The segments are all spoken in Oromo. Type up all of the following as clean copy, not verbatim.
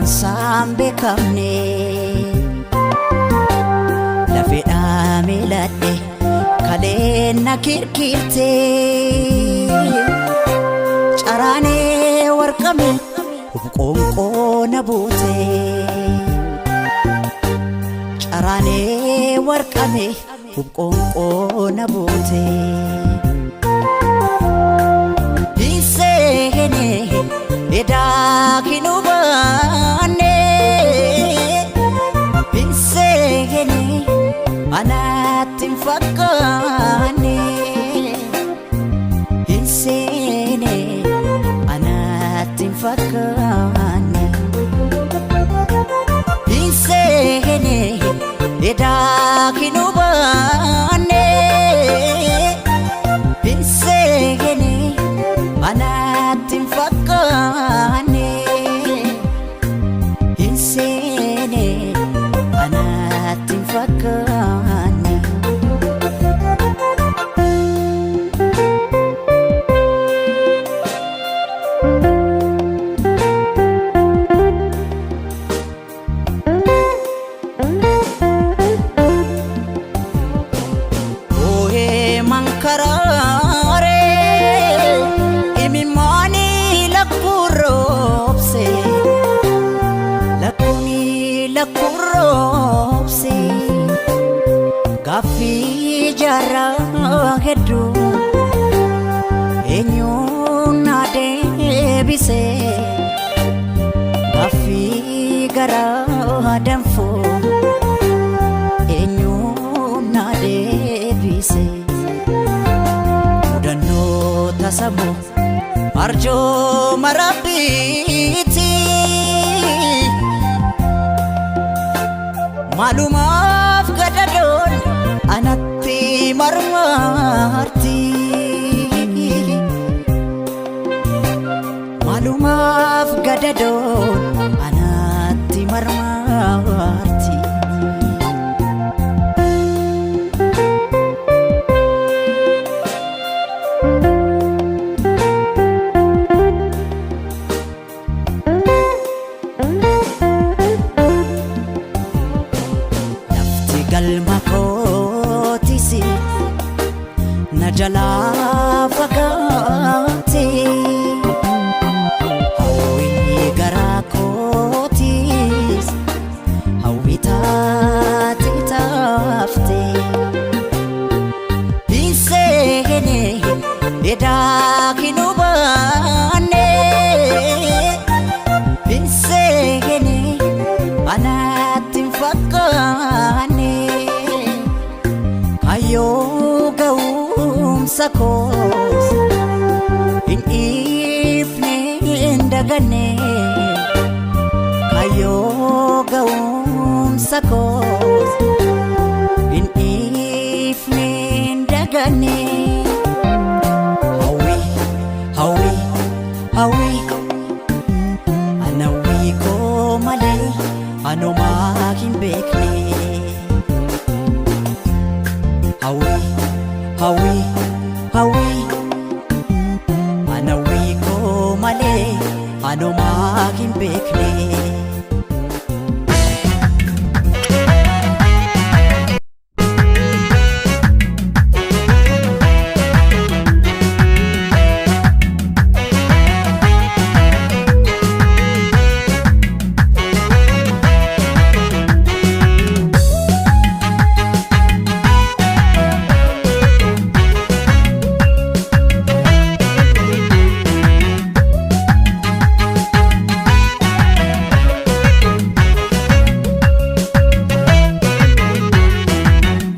Karansaan beekamne lafeedhaa miiladhe kaleen na kirkirte caraanee warqame qoonqoo na buute caraanee warqame qoonqoo na buute. Hinseenee edaa kinubaanne hinseenee anatti hin fakkaanne hinseenee anatti hin fakkaanne hinseenee edaa kinubaanne hinseenee anatti hin fakkaanne hinseenee anatti hin fakkaanne. Oohee mankaraaree imimmaanii lakkuroobse lakkuuni lakkuroobse gaaffii jaarraa hedduu eenyuun na deebise gaaffii garaa danfuu eenyuun na deebise mudannoo tasamu arjooma rabbiiti maalumaaf gadadoon anatti marmarti maalumaaf gadadoon anatti marmarti. Lafti galma kootis na jalaa fagaate hawwii garaa kootis hawwii taate taafte hinseenee edaa kinubaanne hinseenee anatti hin fakkaanne kayyoo ga'umsa koos hin dhiifne hin daganne kayyoo ga'umsa koos hin dhiifne hin daganne hawwii hawwii hawwii anawwii koo malee anumaa hin beekne hawwii hawwii hawwii anawwii koo malee anumaa hin beekne.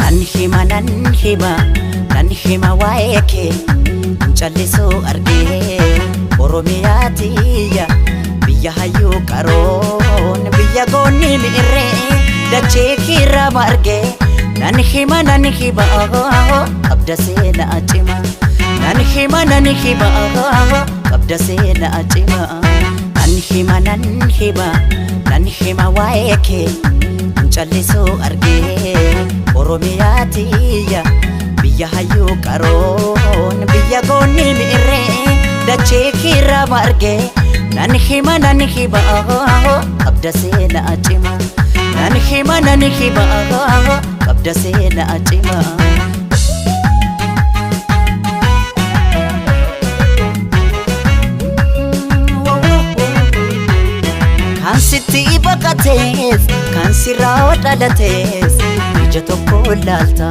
Nan hima nan hima nan hima waa'ee kee hin callisuu argee Oromiyaa tiyya biyya hayyuu qaroon biyya goonni mi'irree dachee kiirra margee nan hima nan hima qabda seenaa cima nan hima nan hima qabda seenaa cima nan hima nan hima nan hima waa'ee kee hin callisuu argee Oromiyaa tiyya biyya hayyuu qaroon biyya goonni mi'irree dachee kiirra margee Nan hima nan hima qabda seenaa cimaa. Nan hima nan hima qabda seenaa cimaa. Kan sitti baqatees kan sirraa dhalatees ija tokko laalta.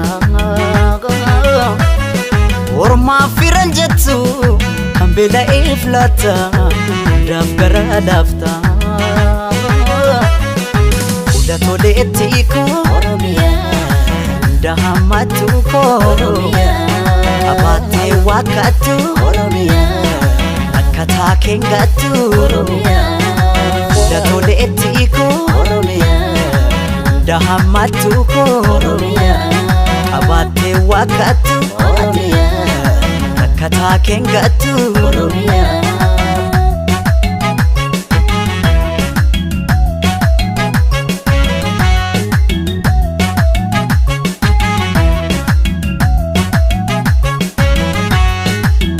Ormaaf firan jettu kan beela'eef laatta hundaaf garaa laafta. Fuula toleetti koo hunda hammattu koo qabaattee waakkattu akkataa keengattu. Fuula toleetti koo hunda hammattu koo qabaattee waakkattu akkataa keengattu.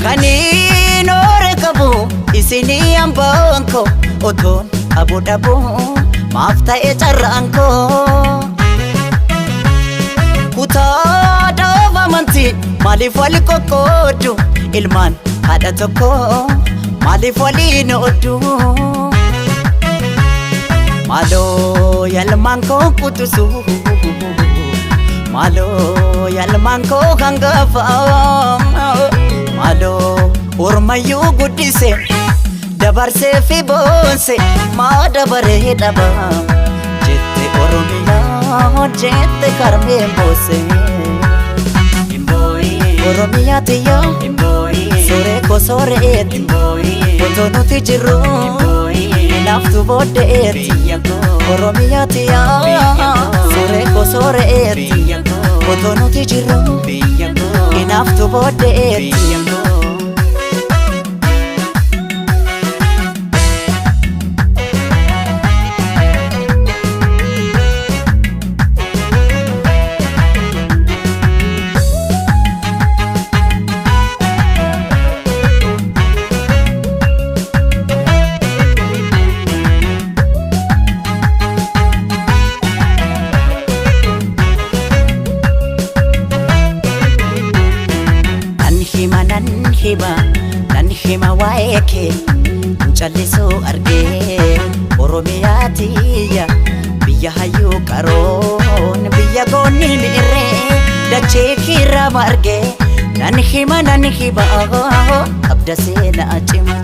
Kaniin oore qabu isinii hambaan koo otoon abu dhabu maaf ta'e carraan koo. Kutaa dhaaba amantii maaliif wal qoqqooddu ilmaan haadha tokko maaliif waliin ooddu. Maaloo yalmaan koo qutusu maaloo yalmaan koo hangafa maaloo ormayyuu guddise dabarsee fi boonse maa dabaree dhaba jette Oromiyaa jette karmeen boose. Oromiyaa tiyya sooree koo sooreetti otoo nuti jirru naaftu booddeetti. Oromiyaa tiyya sooree koo sooreetti otoo nuti jirru naaftu booddeetti. Nan hima nan hima nan hima waa'ee kee hin callisuu argee Oromiyaa tiyya biyya hayyuu qaroon biyya goonni mi'irree dachee kiirraa margee nan hima nan hima qabda seenaa cimaa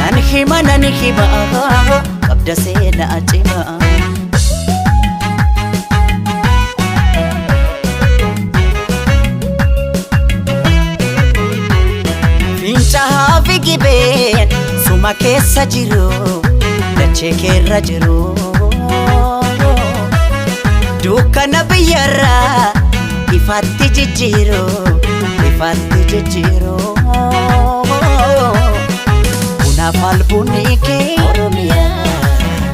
nan hima nan hima qabda seenaa cimaa. Fincaa'aa fi gibeen suma keessa jiru dachee keerra jiru. Dukkana biyyarraa ifaatti jijjiiru ifaatti jijjiiru. Bunaaf albuunni kee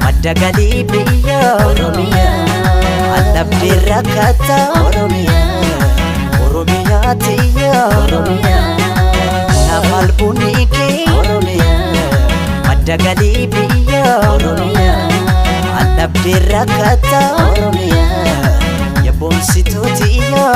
madda galii biyya allabdee rakkata Oromiyaa tiyya. Bunaaf albuunni kee madda galii biyya allabdee rakkata yabboonsituu tiyya.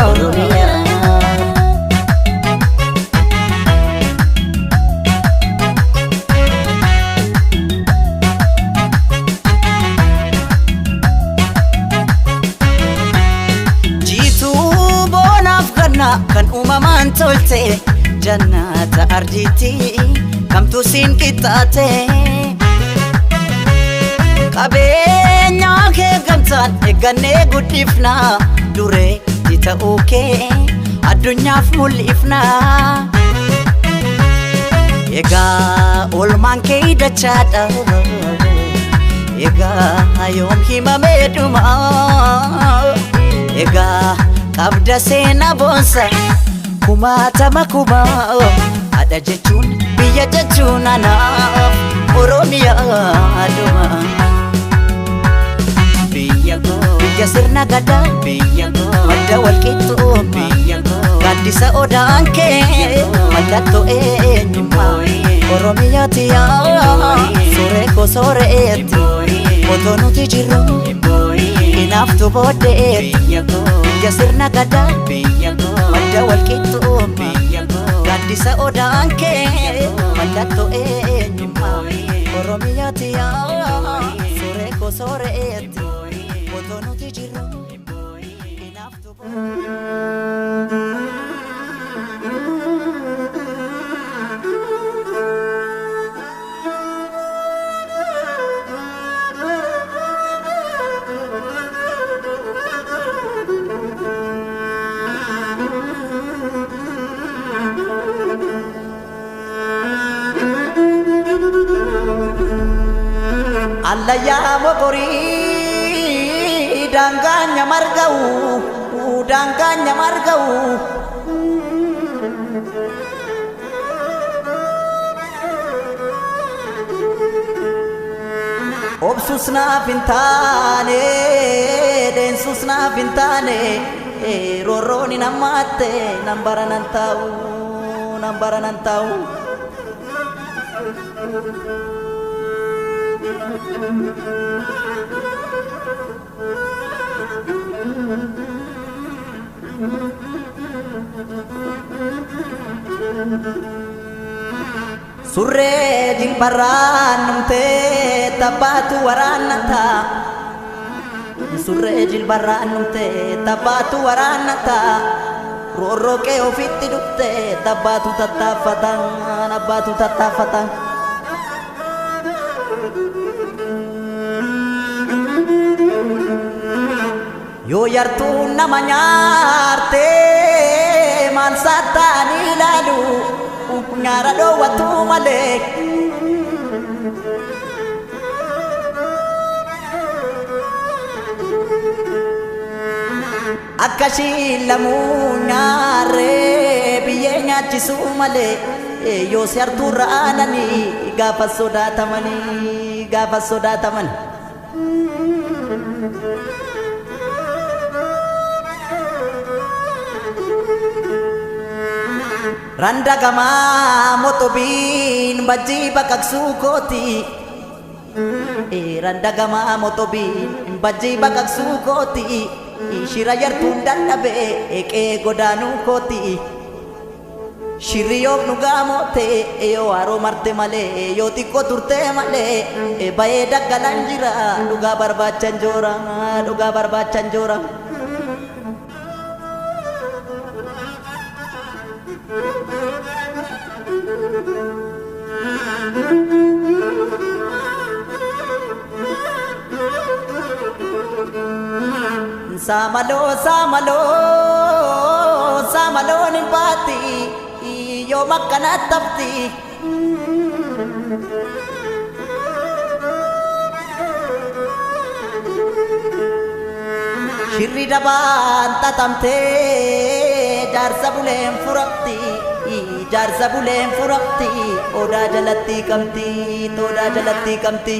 Jiituu boonaaf ganna kan uumamaan tolte jannata ardiitti kamtu siin qixxaate. Qabeenya kee gamtaan eeggannee guddifna dureetti ta'uu kee addunyaaf mul'ifna. Egaa oolmaan kee dachaadha egaa yoom himamee dhuma egaa qabda seenaa boonsa kumaatama kumaa haadha jechuun biyya jechuun anaaf Oromiyaa dhuma. Biyya koo Biyya sirna gadaa biyya koo madda walqixxummaa biyya koo gaaddisa odaan kee mallattoo eenyummaa Oromiyaa tiyyaa. sooreetti otoo nuti jirru hinaaftu booddeetti biyya sirna gadaa madda walqixxummaa gaaddisa odaan kee mallattoo eenyummaa Oromiyaati yaa sooree koo sooreetti otoo nuti jirru hinaaftu booddeetti. Allayyaa mokorii daangaanya marga'u daangaanya marga'u. Obsuus naaf hin taane deensuus naaf hin taane roorroon hin hammaatte nan bara nan taa'u nan bara nan taa'u. Surree jilbarraan numtee tabbaatu waraannata. Surree jilbarraan numtee tabbaatu waraannata. Roorroo qe'ee ofitti dhuftee tabbaatu tattaaffata abbaatu tattaaffata. Yoo yartuun nama nyaarte maal saattaan ilaalu nyaara dhoowwatu malee. Akka shiilamuu nyaarree biyyee nyaachisuu malee yoo si hartuurra aananii gaafa sodaatamanii gaafa sodaataman. Randa gamaa motobiin bajjii baqaqsuu kooti. Randa gamaa motobiin bajjii baqaqsuu kooti. Shira yartuun dadhabee eeqee godaanuu kooti. Shirri yoom dhugaa moote yoo haroo marte malee yoo xiqqoo turte malee bayee daggalaan jira dhugaa barbaachan joora dhugaa barbaachan joora. Saamaloo saamaloo saamaloon hin baati yoo makkana tafti. Shirri dabaan xaxamtee jaarsa buleen furamti jaarsa buleen furamti odaa jalatti qabdi odaa jalatti qabdi.